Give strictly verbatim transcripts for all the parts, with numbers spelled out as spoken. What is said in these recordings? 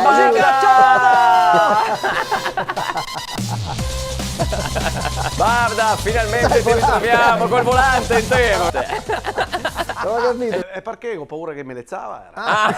Barda, ciao! Barda, finalmente ti ritroviamo col volante intero. Avevo capito. E, e parché go paura che me le ciava, era. Ah.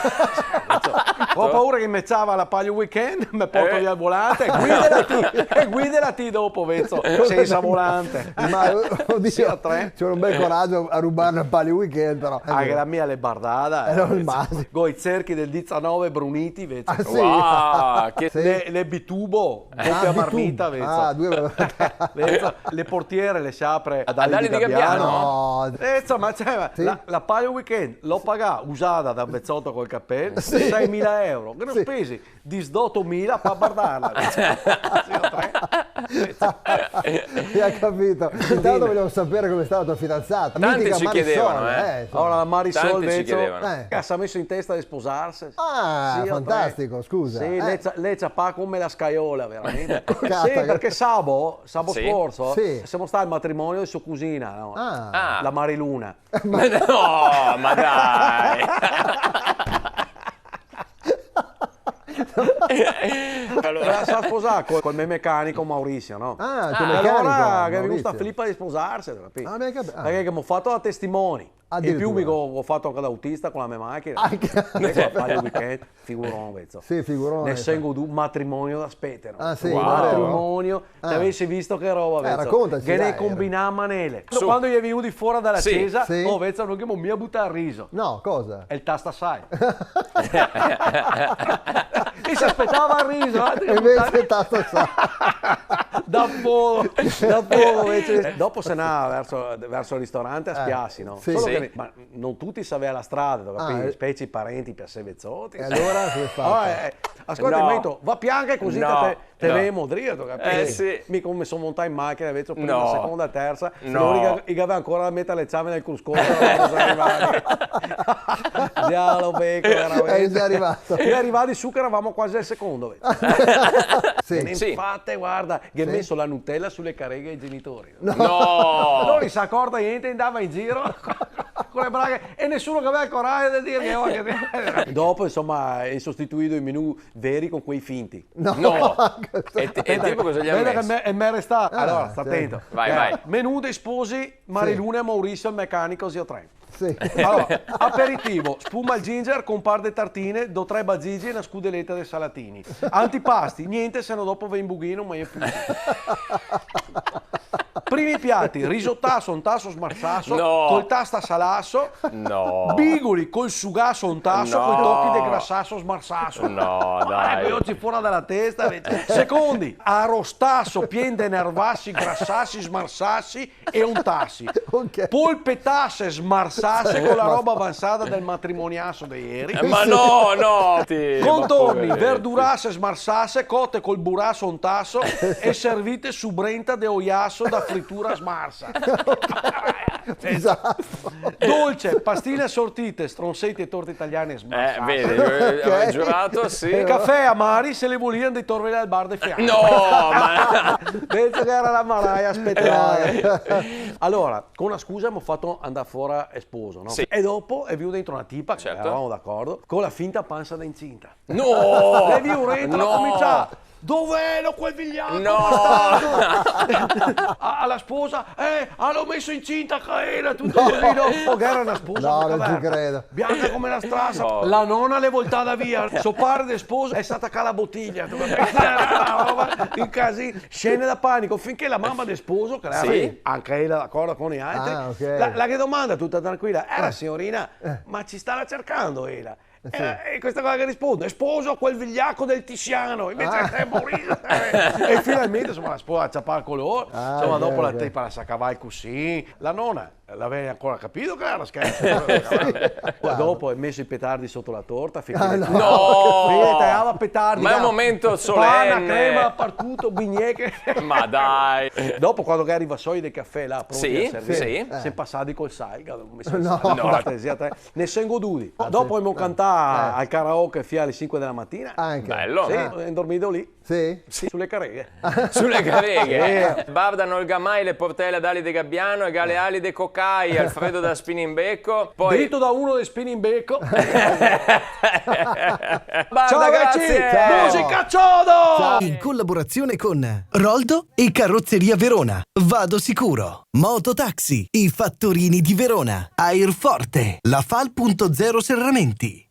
Go paura che me ciava la Palio Weekend, me porto via el volante, e guidela ti, e guidela ti dopo, vezo, sensa volante. Ma, oddio, sì, a tre. Ci vuole un bel coraggio a rubare la Palio Weekend, però. Anca la mia le bardada, eh, vezo. Go i cerchi del diciannove bruniti, vezo. Ah, sì? Wow, che... Sì. Le, le bitubo, dopia marmita, vezo. Ah, due. Vezo, le portiere le se apre a dali de gabiano. No. Eh, insoma, cioè, la, la Palio Weekend l'ho pagà usada da un vezoto col capel, seimila euro, che no spesi disdotomila par bardarla. Sì, a tre. Sì, ho capito. Intanto volevo sapere come è stata la tua fidanzata. Tanti ci chiedevano, eh. Allora, la Marisol, vezo, eh, che se ha messo in testa di sposarsi. Ah, fantastico, scusa. Sì, le ciapa come la scaiola, veramente. Sì, perché sabo, sabo scorso, semo stati al matrimonio de so cusina, no? Ah. La Mariluna. No, ma dai! Allora, la se ga sposà col, col me mecanico Maurizio, no? Ah, col mecanico Maurizio. Allora, che gavemo sta flipa de sposarse, capito? Ah, ben capito. Perché gavemo fato da testimoni. In più mi go, go fato anca da autista co la me machina. Anca. Eco, a fare el weekend, figuron, vezo. Sì, figuron. Ne sento du, matrimonio da spetero. Ah, sì? Wow. Matrimonio. Ah. Te gavesi visto che roba, vezo. Eh, racontaci, dai. Che ne combinà a manele. Su. Quando i è vegnudi fora da la cesa, oh, vezo, no gavemo mia butà el riso. No, cosa? El tastasai. E se spetava el riso, eh. E invese el tastasai. Da poco, da poco, vezo. Dopo se 'ndava verso, verso el ristorante a spiasi, no? Sì. Solo che, ma no tuti savea la strada, capì? Ah, eh. Specie i parenti, piaseve zoti. E alora cosa te ga fato? Oh, eh, ascolta, no. Mi go dito, va pian che cusì te, te vemo drio, capì? Eh, sì. Mi come so montà in machina, vezo, prima, seconda, terza, lori i ga-, i gavea ancora da meter le ciave nel cruscotto, quando so rivà. Diavolo, beco, veramente. Eh, xe rivà. E rivadi su che eravamo quasi al secondo, vezo. Sì. Sì. Infati, guarda, che ga meso la Nutella sule careghe ai genitori. No! No! Lori no se ga acorto gnente, 'ndava in giro co le braghe e nesuni che gaveva el corajo de dirghe, oh, che... Dopo, insoma, i ga sostituì i menù veri co quei finti. No! No. E te-, e el tipo cosa ghe ga meso? Vedi che me, e me resta. Ah, alora, sta atento. Vai, vai. Menù dei sposi, Mariluna e Maurizio, el mecanico, zio Trento. Sì. Alora, aperitivo, spuma al ginger co un par de tartine, do tre basigi e na scudeleta de salatini. Antipasti, gnente, se no dopo va in bughino, ma io... Primi piati, risotaso, ontaso, smarsaso, no, col tasta salaso, no, bigoli col sugaso, ontaso, no, coi tochi de grasaso, smarsaso. No, dai. Eco, i oci fora da la testa, invese. Secondi, arostaso, pien de nervasi, grasasi, smarsasi, e ontasi. Ok. Polpetase, smarsase co la roba avansada del matrimoniaso de ieri. Eh, ma no, no, ti, ma poveretti. Contorni, verdurase, smarsase, cote col buraso, ontaso e servite su brenta de oiaso da fritura smarsa. Esatto. Dolce, pastine sortite, stronseti e torte italiane smarsase. Eh, vedi, io, io avevo giurato, sì. E cafè amari, se le volian de torvela al bar de fianco. No, ma... Penso che iera la maraia, spetà. Alora, co na scusa emo fato andar fora el sposo, no? Sì. E dopo xe vegnù dentro na tipa, che eravamo d'acordo, co la finta pansa da incinta. No! L'è vegnù dentro, l'à comincià: "Dov'elo quel vigliaco bastardo?" A, a la sposa: "Eh, a l'ho meso incinta anca ela", tuto cusì, no? Oh, che iera na sposa, no, no te credo. Bianca come na strasa. No. La nona l'è voltada via. So pare de sposo l'è stà a tacar la botilia. Iera na roba, un casin. Scene da panico, finché la mama de sposo, che l'era lì, anca ela d'acordo co noialtri, ah, ok, la, la ghe domanda tuta tranquila: "Eh, signorina, ma ci stava cercando ela?" Eh, sì. E, e questa qua che risponde: "Sposo quel vigliaco del Tiziano, invese l'è morì." E finalmente, insoma, la sposa la ciapa co lori. Ah, insoma, ok, dopo la tipa la se ga cavà el cusin, la nona la gaveva ancora capì che iera scherso. Sì. Dopo i ga meso i petardi soto la torta, finché... Ah, no! Finché i taiava petardi, ma xe un momento solene. Pana, crema, partuto, bigneche. Ma dai! Dopo, quando che iera i vasoi del cafè là, pronti a servire, sì, sì, semo pasai col sal, che gavemo meso el sal. No. No, sì, sì, a te. Ne semo goduti. Ah, dopo emo cantà al karaoke fin a le sinque de la matina. Anca. Belo. Sì, emo dormì lì. Sì? Sì, sule careghe. Sule careghe. Sì. Barda nol ga mai le portele ad ali de gabiano, e ga le ali de cocai, Alfredo da Spininbeco. Poi... Drito da uno de Spininbeco. Barda, ciao, grazie. Ciao. Musica ciodo! In collaborazione con Roldo e Carrozzeria Verona, Vado Sicuro, Mototaxi, i fattorini di Verona, Airforte, La Fal punto zero Serramenti.